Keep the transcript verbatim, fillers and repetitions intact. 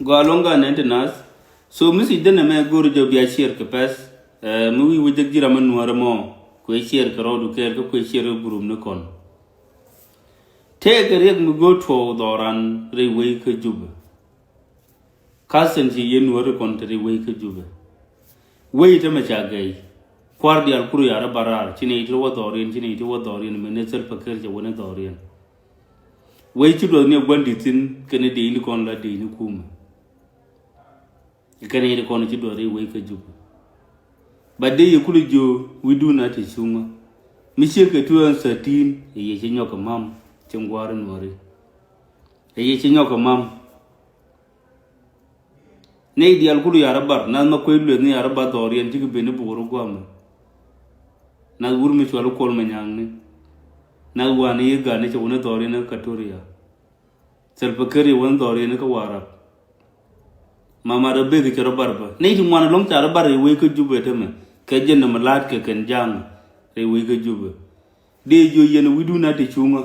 Gɔaa ɛlɔ̱ŋ, gɔaa nɛn ti nath. So mi thiec dee nɛmɛ go̱o̱ri jɛ bia share kɛ pɛ̈th. Eh, mi wi̱i̱ wä jek ji̱ ram mi nuäärä mɔ, kuɛ share kɛ rɔɔdu kɛɛl kä kuɛ share kɛ group ni kɔn. Tëëkɛ riɛk mi go̱o̱r tuɔɔk dhɔran rɛy wec kä Jubɛ. Ka̱thɛn ci yɛn nuäärä kɔn te rɛy wec kä Jubɛ. Wec tämɛ ca gɛy. Kua̱r diaal kur ya̱r ɛ bä raar, ci nɛy ti wä dhɔriɛn, ci nɛy ti wä dhɔriɛn, mëë ni Salva Kiir cɛ wä ni dhɔriɛn. Wec ci duɔth ni ɛ gua̱n di̱t thi̱n kɛnɛ dieyni kɔn la dieyni kumɛ. Kɛnɛ yet kɔn ci duɔth rɛy wec kä Jubɛ. But dee yɛ kulɛ jiök wi̱cdun a te cuŋä. Mi ciek kɛ two thousand thirteen, ɛ yɛ ci nyɔk kɛ mam, ci ŋua̱r nuɔri. Ɛ yɛ ci nyɔk kɛ mam. Nɛy diaal kulu ya̱r ɛ bar, nath ma kuec lueth ni ya̱r ɛ bar dhɔriɛn cikɛ ben ni buk rɔ guamɛ. Nath wur mi cual Kuɔl Manyaŋni. Nath wani yɛ gani cɛ wuni dhɔriɛn kä Katoria. Salva Kiir yɛ wä ni dhɔriɛn kä Warap. Mama rɛ bek cɛ rɔ bar bä. Nɛy ti ŋuan ɛlɔ̱ŋ ca rɔ bar rɛy wec kä Jubɛ tämɛ. Kɛ jɛn nɛmɛ la̱a̱t kɛ kɛn ja̱a̱ŋ rɛy wec kä Jubɛ. Dee jiök yɛn wi̱cdun a te cuŋä.